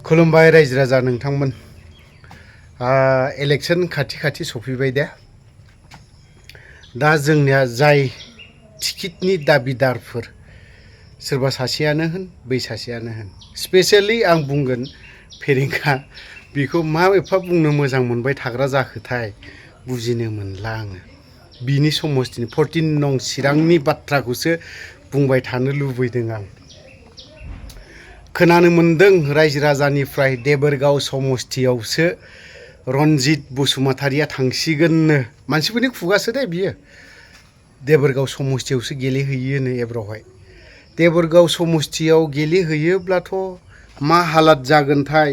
खुलुमबाय रायजो राजा नोंथांमोन। इलेक्शन खाथि सफैबाय दा जोंनिया जाय टिकेटनि दाबिदारफोर सोरबा सासेयानो होन बै सासेयानो होन स्पेशली आं बुंगोन फेरेंगा बेखौ मा एफा बुंनो मोजां मोनबाय थाग्रा जाखोथाय बुजिनो मोनला आङो। बिनि समस्तिनि 14 नं चिरांनि बाथ्राखौसो बुंबाय थानो लुबैदों आं। खोनानो मोन्दों रायजो राजानिफ्राय देबोरगाव समस्तियावसो रनजित बसुमतारिया थांसिगोननो। मानसिफोरनि खुगासो दे बियो। देबोरगाव समस्तियावसो गेलेहैयोनो एब्रावहाय। देबोरगाव समस्तियाव गेलेहैयोब्लाथ' मा हालात जागोनथाय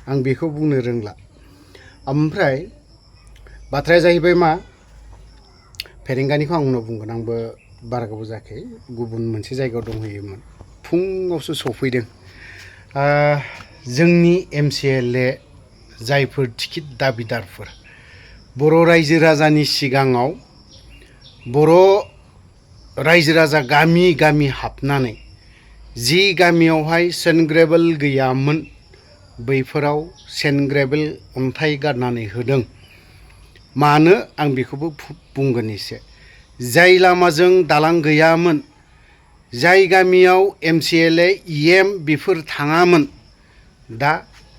आं बेखौ बुंनो रोंला। ओमफ्राय बाथ्राया जाहैबाय मा, फेरेंगानिखौ आं उनाव बुंगोन। आंबो बारा गोबाव जायाखै, गुबुन मोनसे जायगायाव दंहैयोमोन, फुङावसो सफैदों। जोंनि MCLA जायफोर टिकेट दाबिदारफोर बर' रायजो राजानि सिगाङाव बर' रायजो राजा गामि गामि हाबनानै जि गामियावहाय सेन्ट ग्रेभेल गैयामोन बैफोराव सेन्ट ग्रेभेल अन्थाइ गारनानै होदों। मानो आं बेखौबो बुंगोन एसे। जाय लामाजों दालां गैयामोन, जाय गामियाव MCLA EM बेफोर थाङामोन, दा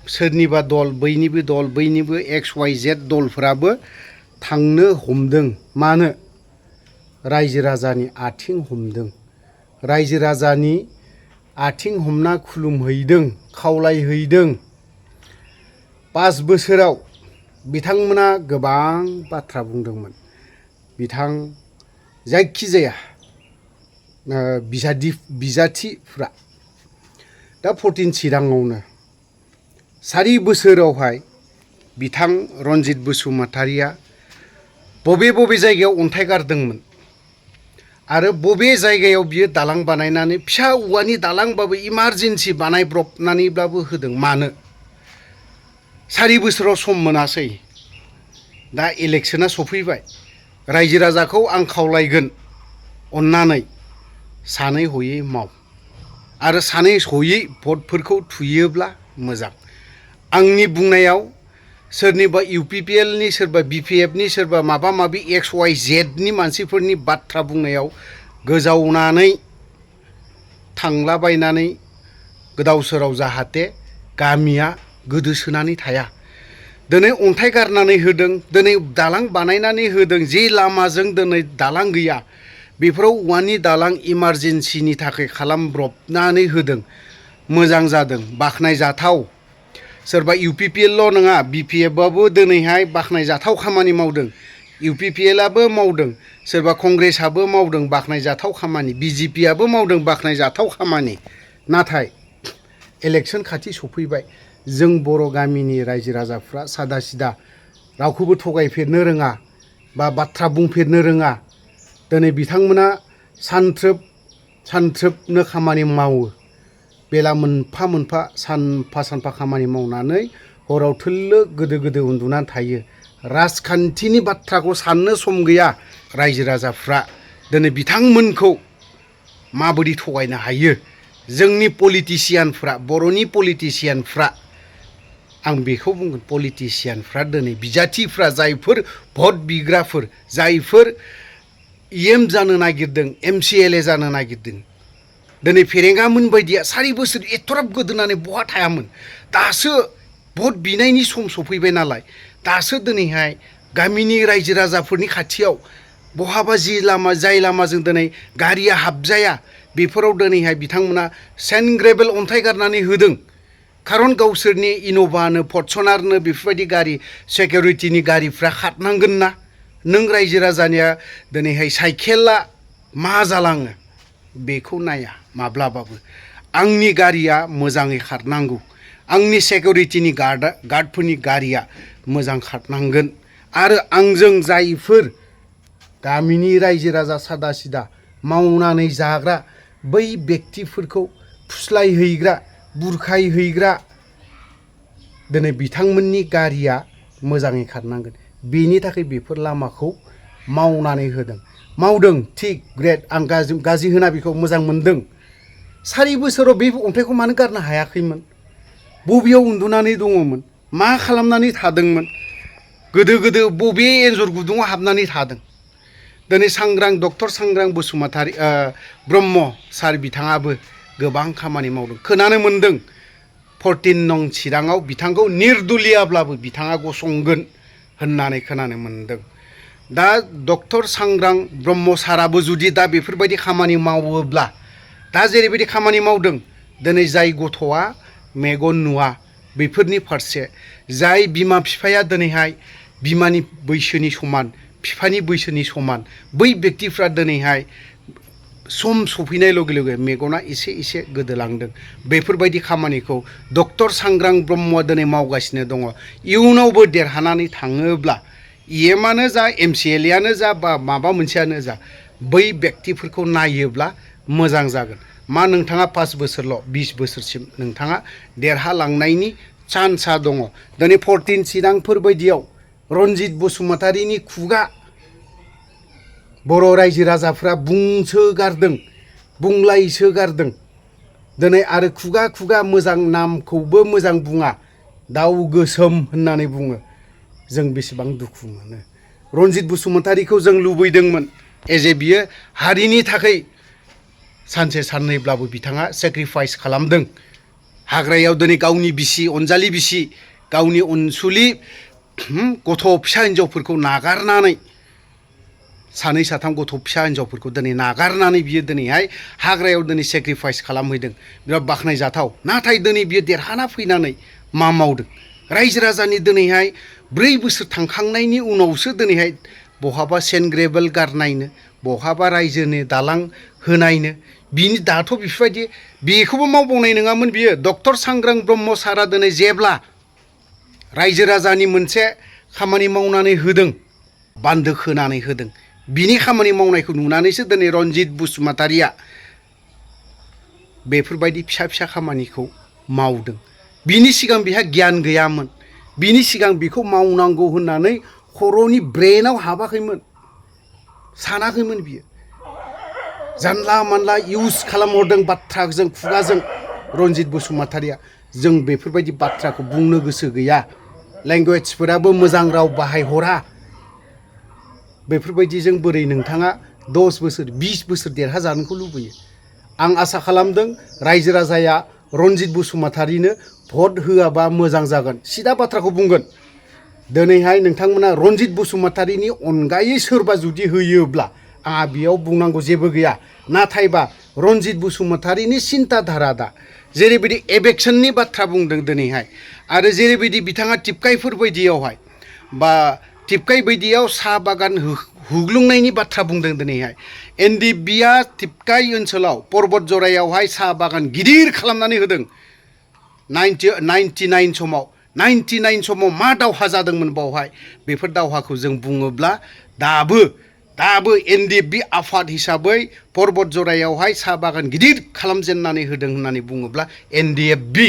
सोरनिबा दल बैनिबो दल बैनिबो XYZ दलफोराबो थांनो हमदों। मानो? रायजो राजानि आथिं हमदों। रायजो राजानि आथिं हमना खुलुमहैदों, खावलायहैदों। 5 बोसोराव बिथांमोना गोबां बाथ्रा बुंदोंमोन। बिथां जायखिजाया बिजाथिफ्रा दा 14 चिराङावनो 4 बोसोरावहाय बिथां रनजित बसुमतारिया बबे जायगायाव अन्थाइ गारदोंमोन आरो बबे जायगायाव बियो दालां बानायनानै फिसा औवानि दालांबाबो इमारजेन्सि बानायब्रबनानैब्लाबो होदों। मानो? 4 बोसोराव सम मोनासै। दा इलेक्शना सफैबाय। रायजो राजाखौ आं खावलायगोन, अन्नानै सानै हयै माव आरो सानै हयै भटफोरखौ थुयोब्ला मोजां। आंनि बुंनायाव सोरनिबा UPPL नि, सोरबा BPF नि, सोरबा माबा माबि XYZ नि मानसिफोरनि बाथ्रा बुंनायाव गोजावनानै थांलाबायनानै गोदाव सोराव जाहाथे गामिया गोदोसोनानै थाया। दिनै अन्थाइ गारनानै होदों, दिनै दालां बानायनानै होदों। जे लामाजों दिनै दालां गैया बेफोराव औवानि दालां इमारजेन्सिनि थाखाय खालामब्रबनानै होदों। मोजां जादों, बाख्नायजाथाव। सोरबा UPPL ल' नङा, BPF आबो दिनैहाय बाख्नायजाथाव खामानि मावदों। UPPL आबो मावदों, सोरबा कंग्रेसआबो मावदों बाख्नायजाथाव खामानि, BJP आबो मावदों बाख्नायजाथाव खामानि। नाथाय इलेक्शन खाथि सफैबाय। जों बर' गामिनि रायजो राजाफ्रा सादा सिदा रावखौबो थगायफेरनो रोङा बा बाथ्रा बुंफेरनो रोङा। दिनै बिथांमोना सानथ्रोबनो खामानि मावो। बेला मोनफा मोनफा सानफा खामानि मावनानै हराव थोल्लो गोदो उन्दुनानै थायो। राजखान्थिनि बाथ्राखौ साननो सम गैया रायजो राजाफ्रा। दिनै बिथांमोनखौ माबोरै थगायनो हायो? जोंनि पलिटिसियानफ्रा, बर'नि पलिटिसियानफ्रा, आं बेखौ बुंगोन, पलिटिसियानफ्रा दिनै बिजाथिफ्रा जायफोर भट बिग्राफोर, जायफोर EM जानो नागिरदों, MCLA जानो नागिरदों, दिनै फेरेंगामोन बायदिया 4 बोसोर एथ'राब गोदोनानै बहा थायामोन। दासो भट बिनायनि सम सफैबाय नालाय, दासो दिनैहाय गामिनि रायजो राजाफोरनि खाथियाव बहाबा जाय लामाजों दिनै गारिया हाबजाया बेफोराव दिनैहाय बिथांमोना सेन्ट ग्रेभेल अन्थाइ गारनानै होदों। खारन गावसोरनि इन'भानो, फर्चुनारनो बेफोरबायदि गारि सिकिउरिटिनि गारिफ्रा खारनांगोन ना। नों रायजो राजानिया दिनैहाय साइकेला मा जालाङो बेखौ नाया माब्लाबाबो। आंनि गारिया मोजाङै खारनांगौ, आंनि सिकिउरिटिनि गार्डफोरनि गारिया मोजां खारनांगोन। आरो आंजों जायफोर गामिनि रायजो राजा सादा सिदा मावनानै जाग्रा बै बेक्तिफोरखौ फुस्लायहैग्रा, बुरखायहैग्रा, दिनै बिथांमोननि गारिया मोजाङै खारनांगोन। बेनि थाखाय बेफोर लामाखौ मावनानै होदों। मावदों, थिग, ग्रेट। आं गाज्रि होना बेखौ मोजां मोनदों। 4 बोसोराव बे अन्थाइखौ मानो गारनो हायाखैमोन? बबेयाव उन्दुनानै दङमोन मा खालामनानै थादोंमोन गोदो बबे एन्जर गुदुङाव हाबनानै थादों दिनै सांग्रां डक्टर सांग्रां बसुमतारी ब्रह्म सार बिथाङाबो गोबां खामानि मावदों खोनानो मोन्दों 14 नं चिराङाव बिथांखौ निर्दलियाब्लाबो बिथाङा गसंगोन होननानै खोनानो मोन्दों दा डक्टर सांग्रां ब्रह्म साराबो जुदि दा बेफोरबायदि खामानि मावोब्ला दा जेरैबायदि खामानि मावदों दिनै जाय गथ'आ मेगन नुवा बेफोरनि फारसे जाय बिमा बिफाया दिनैहाय बिमानि बैसोनि समान बिफानि बैसोनि समान बै व्यक्तिफ्रा दिनैहाय सम सफैनाय लगे लगे मेगना एसे एसे गोदोलांदों बेफोरबायदि खामानिखौ डक्टर सांग्रां ब्रह्मआ दिनै मावगासिनो दङ इयुनावबो देरहानानै थाङोब्ला इएमआनो जा एमसिएलएआनो जा बा माबा मोनसेयानो जा बै व्यक्तिफोरखौ नायोब्ला मोजां जागोन मा नोंथाङा 5 बोसोरल' 20 बोसोरसिम नोंथाङा देरहालांनायनि चान्सआ दङ दिनै 14 चिरांफोर बायदियाव रनजित बसुमतारीनि खुगा बर' रायजो राजाफ्रा बुंसोगारदों बुंलायसोगारदों दिनै आरो खुगा खुगा मोजां नामखौबो मोजां बुङा दाउ गोसोम होननानै बुङो जों बेसेबां दुखु मोनो रनजित बसुमतारीखौ जों लुबैदोंमोन एजे बियो हारिनि थाखाय सानसे साननैब्लाबो बिथाङा सेक्रिफाइस खालामदों हाग्रायाव दिनै गावनि बिसि अनजालि बिसि गावनि अनसुलि गथ' फिसा हिन्जावफोरखौ नागारनानै सानै साथाम गथ' फिसा हिन्जावफोरखौ दिनै नागारनानै बियो दिनैहाय हाग्रायाव दिनै सेक्रिफाइस खालामहैदों बिराद बाख्नायजाथाव नाथाय दिनै बियो देरहाना फैनानै मा मावदों रायजो राजानि दिनैहाय 4 बोसोर थांखांनायनि उनावसो दिनैहाय बहाबा सेन्ट ग्रेभेल गारनायनो बहाबा रायजोनि दालां होनायनो बिनि दाथ' बेफोरबायदि बेखौबो मावबावनाय नङामोन बियो डक्टर सांग्रां ब्रह्म सारा दिनै जेब्ला रायजो राजानि मोनसे खामानि मावनानै होदों बान्दो खोनानै होदों बिनि खामानि मावनायखौ नुनानैसो दिनै रनजित बसुमतारीया बेफोरबायदि फिसा फिसा खामानिखौ मावदों बिनि सिगां बिहा गियान गैयामोन बिनि सिगां बिखौ मावनांगौ होननानै खर'नि ब्रेनाव हाबाखैमोन सानाखैमोन बियो जानला मानला इउज खालामहरदों बाथ्राजों खुगाजों रनजित बसुमतारीया जों बेफोरबायदि बाथ्राखौ बुंनो गोसो गैया लेंगुवेजफोराबो मोजां राव बाहायहरा बेफोरबायदिजों बोरै नोंथाङा 10 बोसोर 20 बोसोर देरहाजानोखौ लुबैयो आं आसा खालामदों रायजो राजाया रनजित बसुमतारीनो भट होआबा मोजां जागोन सिदा बाथ्राखौ बुंगोन दिनैहाय नोंथांमोना रनजित बसुमतारीनि अनगायै सोरबा जुदि होयोब्ला आंहा बेयाव बुंनांगौ जेबो गैया नाथायबा रनजित बसुमतारीनि सिन्ता धारा दा जेरैबायदि एबेक्सननि बाथ्रा बुंदों दिनैहाय आरो जेरैबायदि बिथाङा टिपकाइफोर बायदियावहाय बा टिपकाइ बायदियाव साहा बागान हुग्लुंनायनि बाथ्रा बुंदों दिनैहाय एनडिएफबिआ टिपकाइ ओनसोलाव पर्बत जरायावहाय साहा बागान गिदिर खालामनानै होदों 99 समाव मा दावहा जादोंमोन बावहाय बेफोर दावहाखौ जों बुङोब्ला दाबो एनडिएफबि आफाद हिसाबै पर्बत जरायावहाय साहा बागान गिदिर खालामजेननानै होदों होननानै बुङोब्ला एनडिएफबि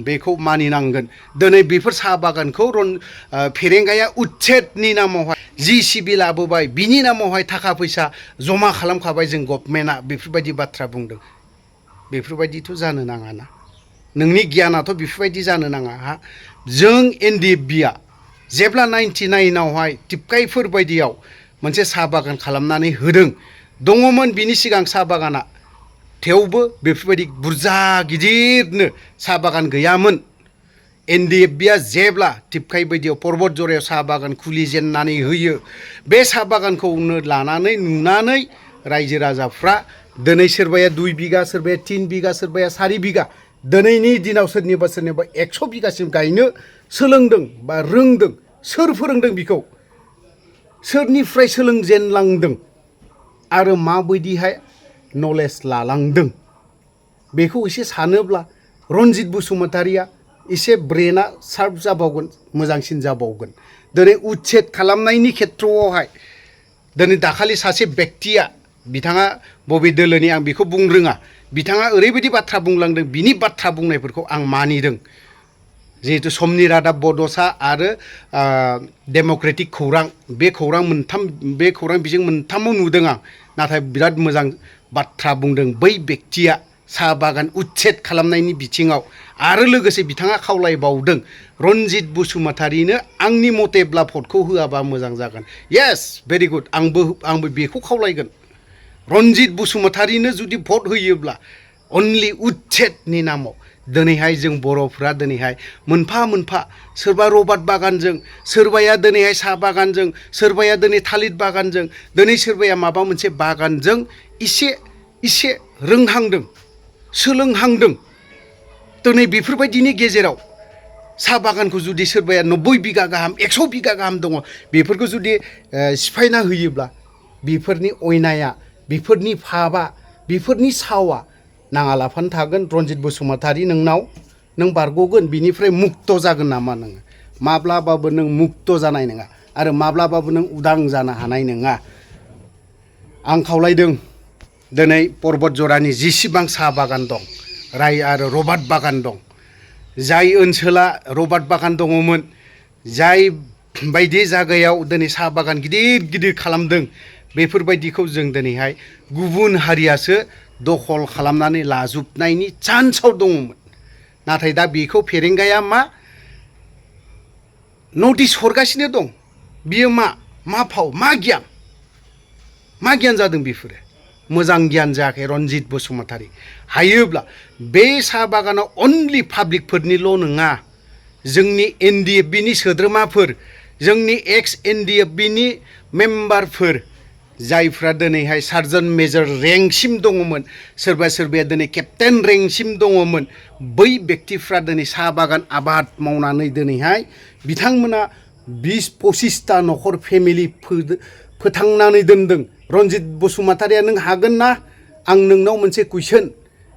बेखौ मानिनांगोन दिनै बेफोर साहा बागानखौ फेरेंगाया उच्छेदनि नामावहाय जिसिबि लाबोबाय बिनि नामावहाय थाखा फैसा जमा खालामखाबाय जों गभर्नमेन्टआ बेफोरबायदि बाथ्रा बुंदों बेफोरबायदिथ' जानो नाङाना नोंनि गियानाथ' बेफोरबायदि जानो नाङा जों एनडिएफबिआ जेब्ला 99आवहाय टिपकाइफोर बायदियाव मोनसे साहा बागान खालामनानै होदों दङमोन बिनि सिगां साहा बागाना थेवबो बेफोरबायदि बुरजा गिदिरनो साहा बागान गैयामोन एनडिएफबिआ जेब्ला टिपकाइ बायदियाव पर्बत जरायाव साहा बागान खुलिजेननानै होयो बे साहा बागानखौनो लानानै नुनानै रायजो राजाफ्रा दिनै सोरबाया 2 बिगा सोरबाया 3 बिगा सोरबाया 4 बिगा दिनैनि दिनाव सोरनिबा 100 बिगासिम गायनो सोलोंदों बा रोंदों सोर फोरोंदों बिखौ सोरनिफ्राय सोलोंजेनलांदों आरो माबायदिहाय नलेज लालांदों बेखौ एसे सानोब्ला रनजित बसुमतारीया एसे ब्रेना शार्प जाबावगोन मोजांसिन जाबावगोन दिनै उच्छेद खालामनायनि खेथ्रआवहाय दिनै दाखालि सासे व्यक्तिया बिथाङा बबे दोलोनि आं बेखौ बुंनो रोङा बिथाङा ओरैबायदि बाथ्रा बुंलांदों बिनि बाथ्रा बुंनायफोरखौ आं मानिदों जिहेतु समनि रादाब बड'सा आरो डेम'क्रेटिक खौरां बे खौरां बिजों मोनथामाव नुदों आं नाथाय बिराद मोजां बाथ्रा बुंदों बै व्यक्तिया साहा बागान उच्छेद खालामनायनि बिथिङाव आरो लोगोसे बिथाङा खावलायबावदों रनजित बसुमतारीनो आंनि मतेब्ला भटखौ होआबा मोजां जागोन। येस भेरि गुड, आंबो बेखौ खावलायगोन। रनजित बसुमतारीनो जुदि भट होयोब्ला अनलि उच्छेदनि नामाव दिनैहाय जों बर'फ्रा दिनैहाय मोनफा मोनफा सोरबा रबार बागानजों, सोरबाया दिनैहाय साहा बागानजों, सोरबाया दिनै थालिर बागानजों, दिनै सोरबाया माबा मोनसे बागानजों इसे रोंहांदों, सोलोंहांदों। दिनै बेफोरबायदिनि गेजेराव साहा बागानखौ जुदि सोरबाया 90 बिगा गाहाम 100 बिगा गाहाम दङ, बेफोरखौ जुदि सिफायना होयोब्ला बेफोरनि अयनाया, बेफोरनि फाबा, बेफोरनि सावा नाङा लाफानो थागोन। रनजित बसुमतारी नों बारग'गोन, बिनिफ्राय मुक्त जागोन नामा नोङो? माब्लाबाबो नों मुक्त जानाय नङा आरो माब्लाबाबो नों उदां जानो हानाय नङा। आं खावलायदों दिनै पर्बत जरानि जेसेबां साहा बागान दं, राय आरो रबार बागान दं, जाय ओनसोला रबार बागान दङमोन, जाय बायदि जायगायाव दिनै साहा बागान गिदिर गिदिर खालामदों, बेफोरबायदिखौ जों दिनैहाय गुबुन हारियासो दखल खालामनानै लाजोबनायनि चान्सआव दङमोन। नाथाय दा बेखौ फेरेंगाया मा नटिस हरगासिनो दं। बियो मा फाव, मा गियान जादों? बेफोरो मोजां गियान जायाखै। रनजित बसुमतारी हायोब्ला बे साहा बागानाव अनलि पाब्लिकफोरनिल' नङा, जोंनि NDFBनि सोद्रोमाफोर, जोंनि एक्स NDFBनि मेम्बारफोर, जायफ्रा दिनैहाय सार्जेन्ट मेजर रेंकसिम दङमोन, सोरबाया दिनै केप्टेन रेंकसिम दङमोन, बै व्यक्तिफ्रा दिनै साहा बागान आबाद मावनानै दिनैहाय बिथांमोना 20-25टा न'खर फेमिलि फोथांनानै दोनदों। रनजित बसुमतारीया नों हागोन ना? आं नोंनाव मोनसे कुइसन,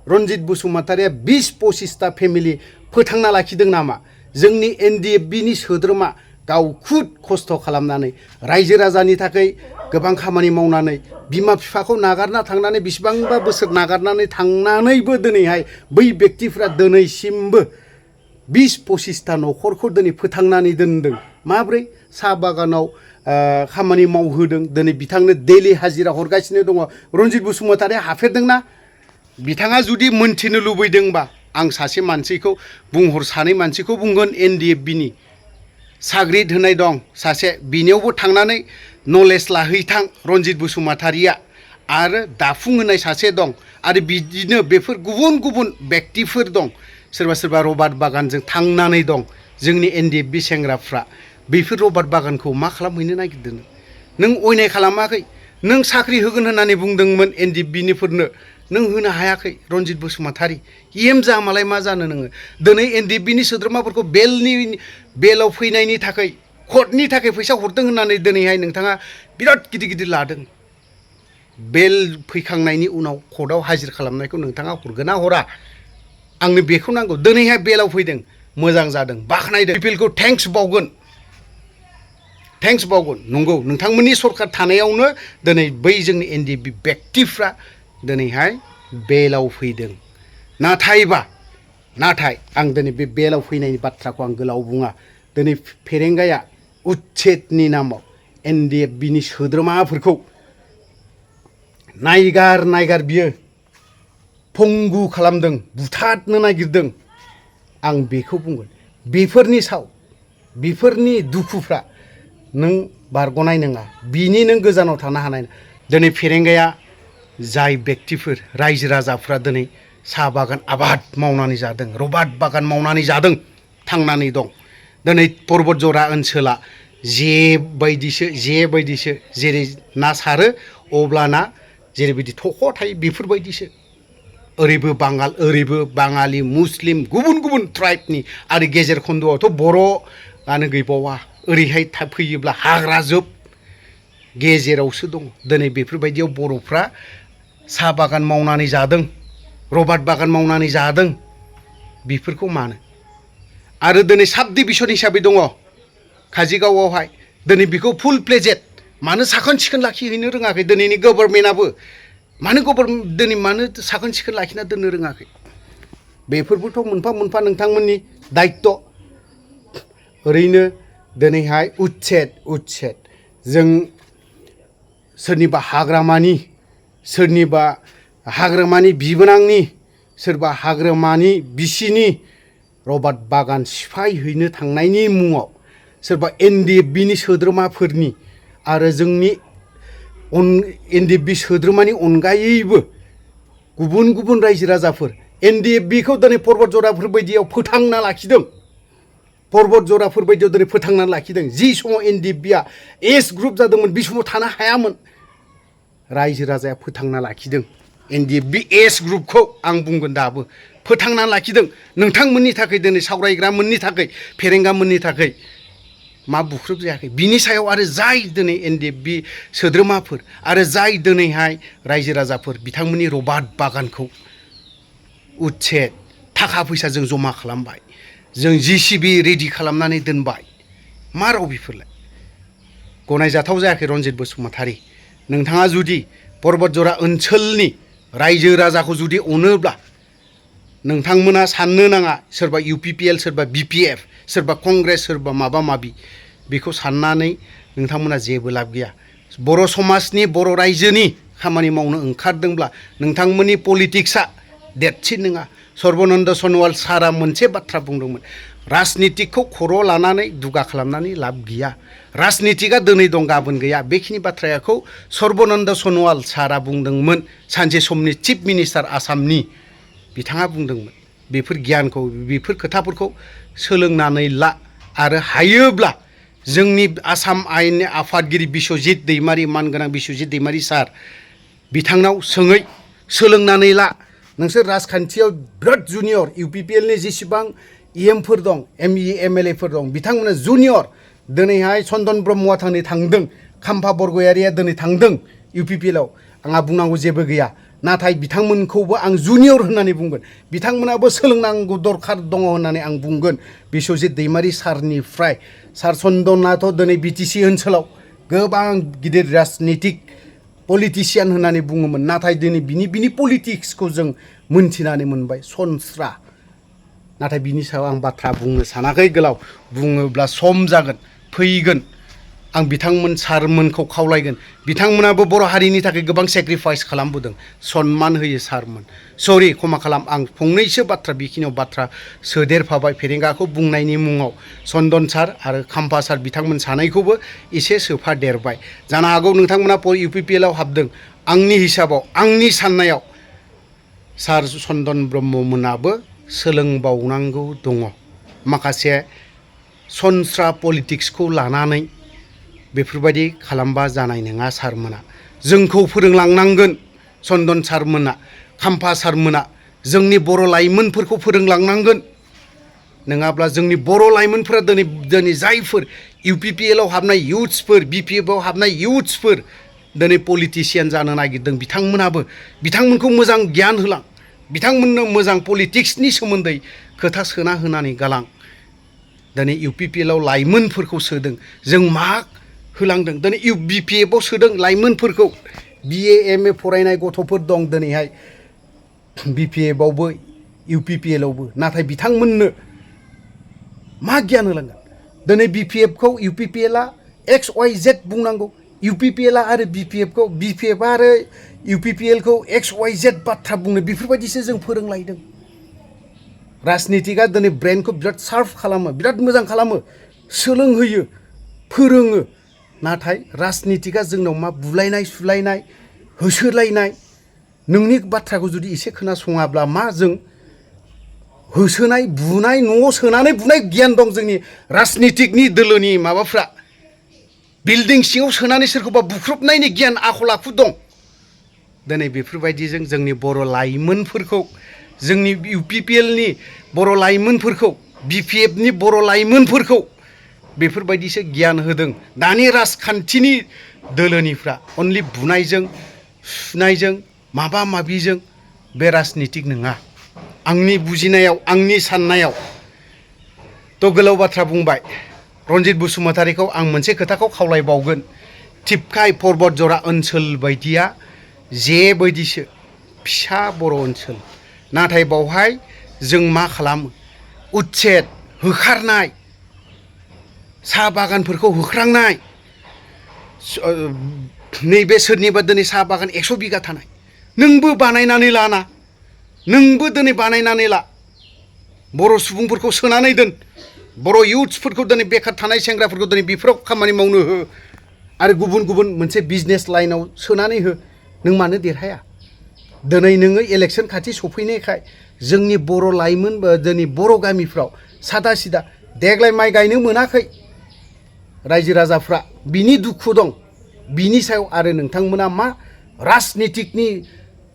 रनजित बसुमतारीया 20-25टा फेमिलि फोथांना लाखिदों नामा? जोंनि NDFBनि सोद्रोमा गाव खुद खस्थ' खालामनानै, रायजो राजानि थाखाय गोबां खामानि मावनानै, बिमा बिफाखौ नागारना थांनानै, बेसेबांबा बोसोर नागारनानै थांनानैबो दिनैहाय बै व्यक्तिफ्रा दिनैसिमबो 20-25टा न'खरखौ दिनै फोथांनानै दोनदों। माब्रै? साहा बागानाव खामानि मावहोदों। दिनै बिथांनो दैलि हाजिरा हरगासिनो दङ। रनजित बसुमतारीया हाफेरदोंना? बिथाङा जुदि मोनथिनो लुबैदोंबा आं सासे मानसिखौ सानै मानसिखौ बुंगोन। NDFBनि साग्रिद होनाय दं सासे, बिनियावबो थांनानै नलेज लाहैथां रनजित बसुमतारीया। आरो दाफुं होनाय सासे दं, आरो बिदिनो बेफोर गुबुन गुबुन व्यक्तिफोर दं। सोरबा रबार बागानजों थांनानै दं। जोंनि NDFB सेंग्राफ्रा बेफोर रबार बागानखौ मा खालामहैनो नागिरदों? नों अयनाय खालामाखै। नों साख्रि होगोन होननानै बुंदोंमोन NDFBनिफोरनो, नों होनो हायाखै। रनजित बसुमतारी जा मालाय मा जानो नोङो? दिनै NDFBनि सोद्रोमाफोरखौ बेलाव फैनायनि थाखाय, कर्टनि थाखाय फैसा हरदों होननानै दिनैहाय नोंथाङा बिराद गिदिर लादों। बेल फैखांनायनि उनाव कर्टआव हाजिर खालामनायखौ नोंथाङा हरगोन ना हरा? आंनो बेखौ नांगौ। दिनैहाय बेलाव फैदों, मोजां जादों, बाख्नायदों, पिपलखौ थेंक्स बावगोन। नंगौ, नोंथांमोननि सरकार थानायावनो दिनै बै जोंनि NDFB व्यक्तिफ्रा दिनैहाय बेलाव फैदों। नाथाय आं दिनै बे बेलाव फैनायनि बाथ्राखौ आं गोलाव बुङा। दिनै फेरेंगाया उच्छेदनि नामाव NDFBनि सोद्रोमाफोरखौ नायगार बियो पंगु खालामदों, बुथारनो नागिरदों। आं बेखौ बुंगोन, बेफोरनि दुखुफ्रा नों बारग'नाय नङा, बिनि नों गोजानाव थानो हानाय नङा। दिनै फेरेंगाया जाय व्यक्तिफोर, रायजो राजाफ्रा दिनै साहा बागान आबाद मावनानै जादों, रबार बागान मावनानै जादों, थांनानै दं। दिनै पर्बत जरा ओनसोला जे बायदिसो जेरै ना सारो अब्लाना जेरैबायदि थख' थायो बेफोरबायदिसो। ओरैबो बांगाल, ओरैबो बाङालि, मुस्लिम, गुबुन ट्राइबनि, आरो गेजेर खन्द'आवथ' बर'आनो गैबावा। ओरैहाय फैयोब्ला हाग्रा जोब गेजेरावसो दङ। दिनै बेफोरबायदियाव बर'फ्रा साहा बागान मावनानै जादों, रबार बागान मावनानै जादों। बेफोरखौ मानो? आरो दिनै साब डिभिसन हिसाबै दङ काजिगावआवहाय। दिनै बेखौ फुल प्लेजेड मानो साखोन सिखोन लाखिहैनो रोङाखै दिनैनि गभर्नमेन्टआबो? दिनै मानो साखोन सिखोन लाखिना दोननो रोङाखै? बेफोरबोथ' मोनफा नोंथांमोननि दायित्व। ओरैनो दिनैहाय उच्छेद जों सोरनिबा हाग्रामानि बिबोनांनि सोरबा हाग्रामानि बिसिनि रबार्ट बागान सिफाय हैनो थांनायनि मुङाव सोरबा NDFBनि सोद्रोमाफोरनि आरो जोंनि NDFB सोद्रोमानि अनगायैबो गुबुन गुबुन रायजो राजाफोर NDFBखौ दिनै पर्बत जराफोर बायदियाव फोथांना लाखिदों। पर्बत जराफोर बायदियाव दिनै फोथांना लाखिदों। जि समाव NDFBआ एस ग्रुप जादोंमोन बे समाव थानो हायामोन। रायजो राजाया फोथांना लाखिदों। NDFB एस ग्रुपखौ आं बुंगोन दाबो फोथांना लाखिदों। नोंथांमोननि थाखाय दिनै सावरायग्रामोननि थाखाय फेरेंगामोननि थाखाय मा बुख्रुब जायाखै बिनि सायाव आरो जाय दिनै NDFB सोद्रोमाफोर आरो जाय दिनैहाय रायजो राजाफोर बिथांमोननि रबार्ट बागानखौ उच्छेद थाखा फैसा जों जमा खालामबाय, जों JCB रेडि खालामनानै दोनबाय। मा राव बेफोरलाय? गनायजाथाव जायाखै रन्जित बसुमतारी। नोंथाङा जुदि पर्बत जरा ओनसोलनि रायजो राजाखौ जुदि अनोब्ला नोंथांमोना साननो नाङा सोरबा UPPL सोरबा BPF सोरबा कंग्रेस सोरबा माबा माबि बेखौ साननानै नोंथांमोना जेबो लाब गैया। बर' समाजनि बर' रायजोनि खामानि मावनो ओंखारदोंब्ला नोंथांमोननि पलिटिक्सआ देरसिन नङा। सर्बानन्द सन'वाल सारा मोनसे बाथ्रा बुंदोंमोन, राजनितिकखौ खर' लानानै दुगा खालामनानै लाब गैया। राजनितिकआ दिनै दं गाबोन गैया। बेखिनि बाथ्राखौ सर्बानन्द सन'वाल सारा बुंदोंमोन, सानसे समनि चिफ मिनिस्टार आसामनि बिथाङा बुंदोंमोन। बेफोर गियानखौ बेफोर खोथाफोरखौ सोलोंनानै ला आरो हायोब्ला जोंनि आसाम आयेननि आफादगिरि बिस्वजित दैमारि मानगोनां बिस्वजित दैमारि सार बिथांनाव सोलोंनानै ला। नोंसोर राजखान्थियाव बिराद जुनियर UPPLनि जेसेबां EMफोर दं ME MLAफोर दं बिथांमोना जुनियर। दिनैहाय चन्दन ब्रह्मआ थांदों, खाम्फा बरगयारिया दिनै थांदों UPPLआव। आंहा बुंनांगौ जेबो गैया। नाथाय बिथांमोनखौबो आं जुनियर होननानै बुंगोन। बिथांमोनाबो सोलोंनांगौ दरखार दङ होननानै आं बुंगोन बिस्वजित दैमारि सारनिफ्राय। सार चन्दनाथ' दिनै BTC ओनसोलाव गोबां गिदिर राजनितिक पलिटिसियान होननानै बुङोमोन। नाथाय दिनै बिनि पलिटिक्सखौ जों मोनथिनानै मोनबाय सनस्रा। नाथाय बिनि सायाव आं बाथ्रा बुंनो सानाखै गोलाव। बुङोब्ला सम जागोन फैगोन। आं बिथांमोन सारमोनखौ खावलायगोन। बिथांमोनाबो बर' हारिनि थाखाय गोबां सेक्रिफाइस खालामबोदों। सनमान होयो सारमोन। सरि क्षमा खालाम, आं फंनैसो बाथ्रा बेखिनियाव बाथ्रा सोदेरफाबाय फेरेंगाखौ बुंनायनि मुङाव। चन्दन सार आरो खाम्फा सार बिथांमोन सानैखौबो एसे सोफादेरबाय। जानो हागौ नोंथांमोना UPPLआव हाबदों। आंनि हिसाबाव आंनि साननायाव सार चन्दन ब्रह्ममोनाबो सोलोंबावनांगौ दङ। माखासे सनस्रा पलिटिक्सखौ लानानै बेफोरबायदि खालामबा जानाय नङा। सारमोना जोंखौ फोरोंलांनांगोन। चन्दन सारमोना खाम्फा सारमोना जोंनि बर' लाइमोनफोरखौ फोरोंलांनांगोन। नङाब्ला जोंनि बर' लाइमोनफोरा दिनै जायफोर UPPLआव हाबनाय इयुथ्सफोर BPFआव हाबनाय इयुथ्सफोर दिनै पलिटिसियान जानो नागिरदों बिथांमोनखौ मोजां गियान होलां। बिथांमोननो मोजां पलिटिक्सनि सोमोन्दै खोथा सोना होनानै गालां। दिनै UPPLआव लाइमोनफोरखौ सोदों जों मा होलांदों। दिनै BPFआव सोदों लाइमोनफोरखौ। BA MA फरायनाय गथ'फोर दं दिनैहाय BPFआवबो UPPLआवबो। नाथाय बिथांमोननो मा गियान होलांगोन? दिनै BPFखौ UPPLआ XYZ बुंनांगौ। UPPLआ आरो BPFआ आरो UPPLखौ XYZ बाथ्रा बुंनो बेफोरबायदिसो जों फोरोंलायदों। राजनितिकआ दिनै ब्रेनखौ बिराद सार्फ खालामो, बिराद मोजां खालामो, सोलोंहोयो, फोरोङो। नाथाय राजनितिकआ जोंनाव मा बुलायनाय सुलायनाय होसोलायनाय। नोंनि बाथ्राखौ जुदि एसे खोनासङाब्ला मा जों होसोनाय बुनाय न'आव सोनानै बुनाय गियान दं जोंनि राजनितिकनि दोलोनि माबाफ्रा। बिल्डिं सिङाव सोनानै सोरखौबा बुख्रुबनायनि गियान आखल आखु दं। दिनै बेफोरबायदिजों जोंनि बर' लाइमोनफोरखौ, जोंनि UPPLनि बर' लाइमोनफोरखौ, BPFनि बर' लाइमोनफोरखौ बेफोरबायदिसो गियान होदों दानि राजखान्थिनि दोलोनिफ्रा। अनलि बुनायजों सुनायजों माबा माबिजों बे राजनितिक नङा आंनि बुजिनायाव, आंनि साननायाव। थ' गोलाव बाथ्रा बुंबाय। रन्जित बसुमतारीखौ आं मोनसे खोथाखौ खावलायबावगोन। थिपकाय पर्बत जरा ओनसोल बायदिया जेबायदिसो फिसा बर' ओनसोल। नाथाय बावहाय जों मा खालामो? उच्छेद होखारनाय, साहा बागानफोरखौ होख्रांनाय। नैबे सोरनिबा दिनै साहा बागान 100 बिगा थानाय नोंबो बानायनानै लाना नोंबो दिनै बानायनानै ला बर' सुबुंफोरखौ सोनानै दोन बर' इउथ्सफोरखौ दिनै बेखार थानाय सेंग्राफोरखौ दिनै बेफोराव खामानि मावनो हो आरो गुबुन गुबुन मोनसे बिजनेस लाइनाव सोनानै हो नों मानो देरहाया दिनै नोङो इलेक्सन खाथि सफैनायखाय जोंनि बर' लाइमोन जोंनि बर' गामिफ्राव सादा सिदा देग्लाय माइ गायनो मोनाखै रायजो राजाफ्रा बिनि दुखु दं बिनि सायाव आरो नोंथांमोना मा राजनितिकनि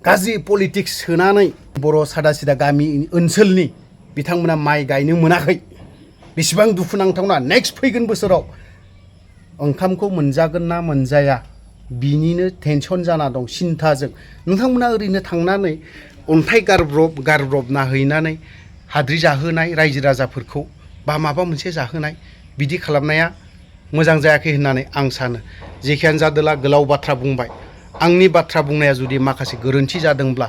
गाज्रि पलिटिक्स सोनानै बर' सादा सिदा गामि ओनसोलनि बिथांमोना माइ गायनो मोनाखै बेसेबां दुखुनांथावना नेक्स्ट फैगोन बोसोराव ओंखामखौ मोनजागोन ना मोनजाया बिनिनो टेनसन जाना दं सिन्थाजों नोंथांमोना ओरैनो थांनानै अन्थाइ गारब्रबना हैनानै हाद्रि जाहोनाय रायजो राजाफोरखौ बा माबा मोनसे जाहोनाय बिदि खालामनाया मोजां जायाखै होननानै आं सानो जेखियानो जादोला गोलाव बाथ्रा बुंबाय आंनि बाथ्रा बुंनाया जुदि माखासे गोरोन्थि जादोंब्ला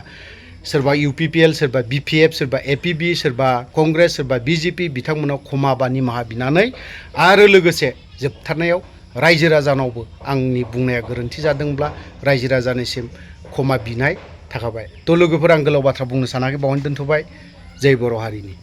सोरबा UPPL सोरबा BPF सोरबा APB सोरबा कंग्रेस सोरबा BJP बिथांमोनाव क्षमा बा निमाहा बिनानै आरो लोगोसे जोबथारनायाव रायजो राजानावबो आंनि बुंनाया गोरोन्थि जादोंब्ला रायजो राजानिसिम क्षमा बिनाय थाखाबाय थ' लोगोफोर आं गोलाव बाथ्रा बुंनो सानाखै बावनो दोनथ'बाय जय बर' हारिनि